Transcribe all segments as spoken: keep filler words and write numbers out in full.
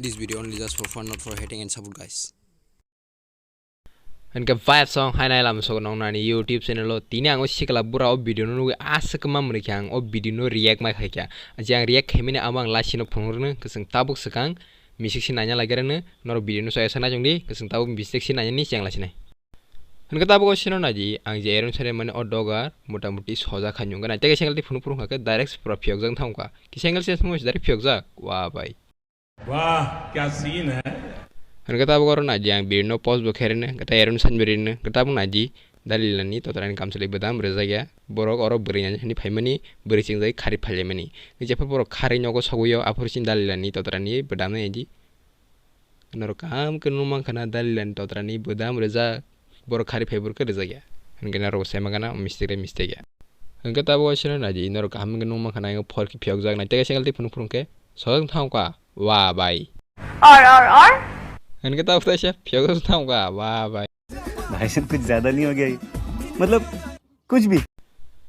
This video only just for fun, not for hating and support, guys. Hwnkhe vibes song hai nai lam sok nong nani YouTube channel o tini ang o sikla bura o video no nugwi aswk ma mwnwi khe ang o video no react ma khai kha. Je ang react khaimani abo ang last scene o phunuk rwno kwchwng tabuk swkang misik si naina lagi rwno norok video no chaya sa naisong di kwchwng tabuk misik si naina ni cheng lasi nai. Hwnkhe tabuk o sino naidi ang je Aaron Sarimani o dogar mota moti soja khai nung gana tei khe single tei phunuk phunuk kha khe direct pura phiyok jak thang kha. Khe single se simo direct phiyok jak. Wa bai. Wah, kya scene hai. Hwnkhe tabuk oro naidi ang birino post bo kherene, khe tei Aaron Sarimani birino, khe tabuk naidi Dalila ni totrani kamchwlwi bwdam rwjakya. Borok oro bwrwi naina hwnwi phaimani, bwrwi chingjagwi khari phailaimani. Jephru borok khari nogo sogwi o, aphuru chini Dalila ni totrani bwdam naidi. Norok kaham khe nukmankha na Dalila ni totrani bwdam rwjak. Borok khari phai borok khe rwjakya. Hwnkhe norok bo saimankha na mistake le mistake ya. Hwnkhe tabuk o sino naidi norok kaham khe nukmankha na phor khe phiyokjak nai tei single tei phunuk phunuk khe sojak thang kha. Wa bai. Ar, ar, ar. Hwnkhe tabuk taisa phiyok thang kha. Wa bai. भाई साहब, कुछ ज्यादा नहीं हो गया ये? मतलब, कुछ भी।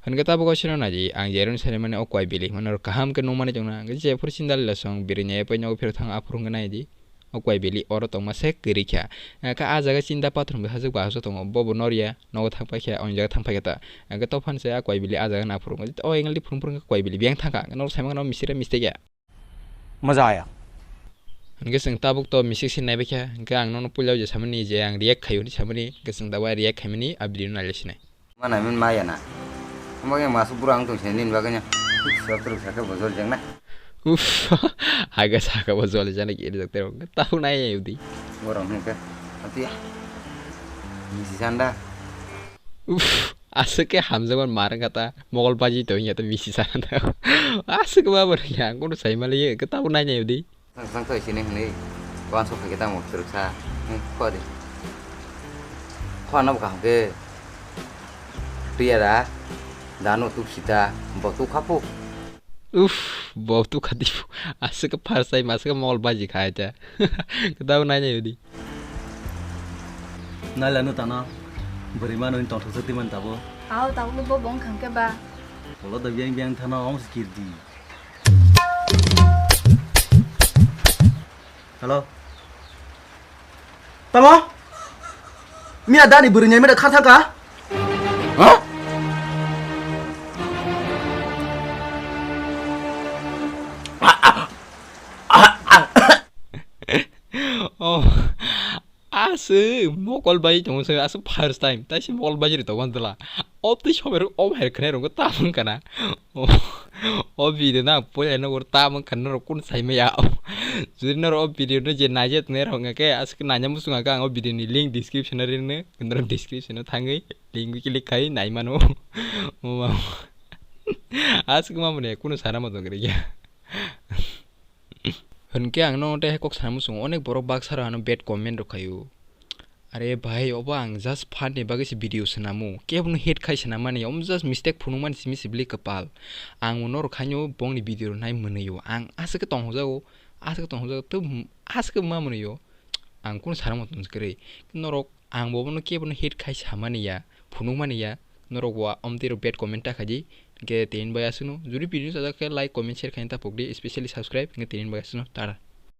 Hwnkhe tabuk o sino naidi ang je Aaron Sarimani o kwai bili hwnwi norok kaham khe nukmani tongna hwnkhe jephru chini Dalila song birwi nai pai nogo phirok thang aphuru hwnkhe naidi o kwai bili oro tongma se kwrwi kha. Khe ah jaga chini da pathor hwnwi hajak bahasa tongo bobo norya nogo thang paikha o jaga thang paikha ta. Hwnkhe tophan se ah kwai bili ah jaga naphuru o angle di phuru phuru kwai bili biyang thangkha norok saimankha no mistake mistake ya. मजा आया। Hwnkhe chwng tabuk to misik se naibaikha, hwnkhe ang nono puila o je samani je ang react khaio hinwi samani, hwnkhe chwng tabuk react khaimani a video no nailaisinai. Mana min maya na. Omo yang masuk burang tong sini nin baganya. Sok terus saka bojol jeng na. Uff, aga saka bojol jana ki eri dokter. Tabuk nai ya yudi. Borong hwnkhe. Ati ya. Misi sanda. Uff, aswk khe hamjakmani mar wngkha ta, mogol baji tongya ta misi sana ta. Aswk ma bo ya, ang kono sai mali, khe tabuk nai nai di. Sang sang to sini hwnwi, wan sok khe tamo kwrwksa, hmm, kho di. Kho ano bwkha hwnkhe, twiya da, dano tuk sita, bo tuk khapu. Uff, bo tuk khati, aswk khe first time, aswk khe mogol baji kha ta. Khe tabuk nai nai di. Naila no tana, bwrwi mano ni tongthok jati man tabo. Aw, tabuk bo bong kham khe ba. Polo da biang biang thana ong sikir di. Hello. Tamo? Miya dani bwrwi nyai meda khar thangka? Huh? Oh. Aswk mokol bai tongo se aswk first time taisa mokol bai ri tongo dwla. Obtwi soberok obo hai khwnai rwngkha tamung kana. O video na puila no gur tamung kana norok kun sai maya. Jodi norok o video no je naijak tongnai rok hwnkhe aswk naina muchung hwnkhe ang o video ni link description o rinwi norok description o thangwi link click khai nai mano. Aswk mamani kunu sana mo tong khe. Hwnkhe ang nono tei kok sana muchungo, onek borok baksa rok ano bad comment rok khaio. Are bhai, obo ang just fun ni bagwi se video swnamo, kebono hate khai swnamani, omo just mistake phunukmani simi sibli kwpal. Ang bo norok haino bongni video rok nai mwnwio, ang aswk khe tonghojago, aswk khe tonghojago, tei aswk khe ma mwnwio, ang kunu sana muchung kwrwi. Norok Ang bo bono kebono hate khai samani ya, phunukmani ya, norok bo omtwi rok bad comment ta khaidi, hwnkhe tini bai aswkno, jodi video sajak khe like, comment, share khaina ta pokdi, especially subscribe, hwnkhe tini bai aswkno, tara.